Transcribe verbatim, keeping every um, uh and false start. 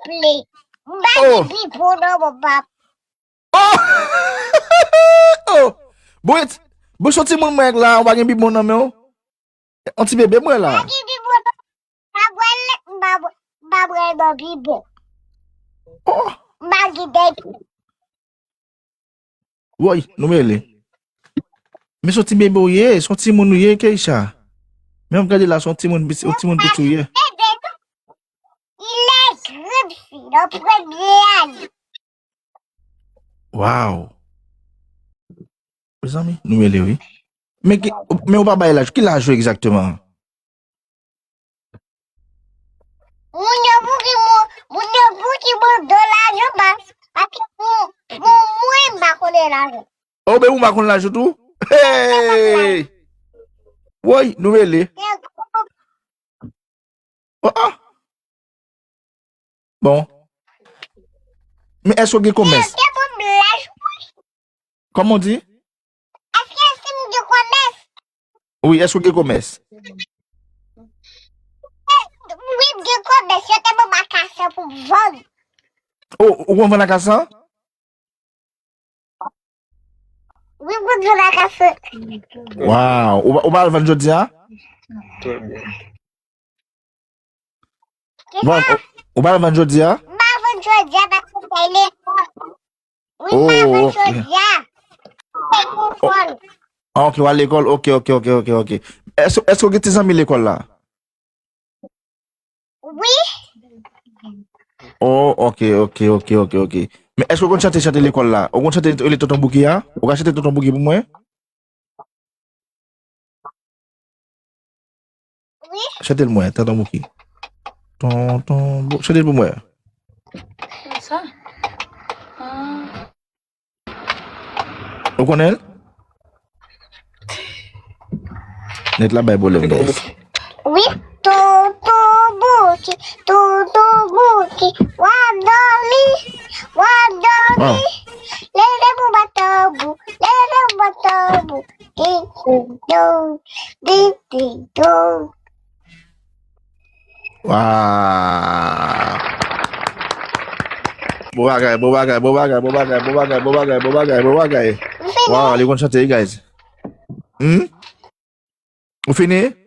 souple. M pa gen Oh! Bibwon non, bon, pap. Oh! Oh! Bon, et, bon, se yon timoun mwen la, ou pa gen bibwon nan men w? Yon ti bebe mwen la. M pa gen bibwon non. M pa bwè lèt, m pa bwè, m pa bwè nan bibwon. Oh! M pa gen bebe. Woy, nou mele. Men se yon ti bebe ou ye, se yon timoun ou ye, Keisha. Men w ap gade la, se yon timoun piti, yon timoun piti ou ye. Bebe, non. Il est grand fi, nan premye ane. Wow. Mezanmi, nou mele wi. Men ki, men ou pa bay laj, ki laj ou egzakteman? Moun yo pou ki moun, moun yo pou ki moun do lajan pa, paske pou, pou mwen m pa konnen lajan. Oh, men ou pa konn laj ou tou? Hey! Woy, nou mele. Oh, oh. Bon. Men èske w gen komès? Kòman w di? Èske si m gen komès? Wi, èske w gen komès? Wi, m gen komès. Yo te ban m akasan pou m vann. Oh, ou konn vann akasan? Wi, m konn vann akasan. Wow. Ou, ou pa al vann jodi a? Bon, ou, ou pa al vann jodi a? M pa vann jodi a paske m fè lekòl. Wi, m pa vann jodi a. M fè lekòl. Ah, ok, w al lekòl. Ok, ok, ok, ok, ok. Èske, èske w gen ti zanmi lekòl la? Wi. Oh, ok, ok, ok, ok, ok. Men èske w konn chante, chante lekòl la? Ou konn chante rele Tonton Bouki a? Ou ka chante Tonton Bouki pou mwen? Wi. Chante l mwen, Tonton Bouki. Tonton Bou-, chante l pou mwen. Sa? Ah. Ou konnen l? Nèt la bay pwoblèm, guys. Wi. Tonton Bouki, Tonton Bouki, w ap dòmi, w ap dòmi. Leve pou bat tanbou, leve pou bat tanbou. Ding, ding, dong, ding, ding, dong. Waw. Bon bagay, bon bagay, bon bagay, bon bagay, bon bagay, bon bagay, bon bagay, bon bagay. Waw, li konn chante, guys. Hmm? Ou fini?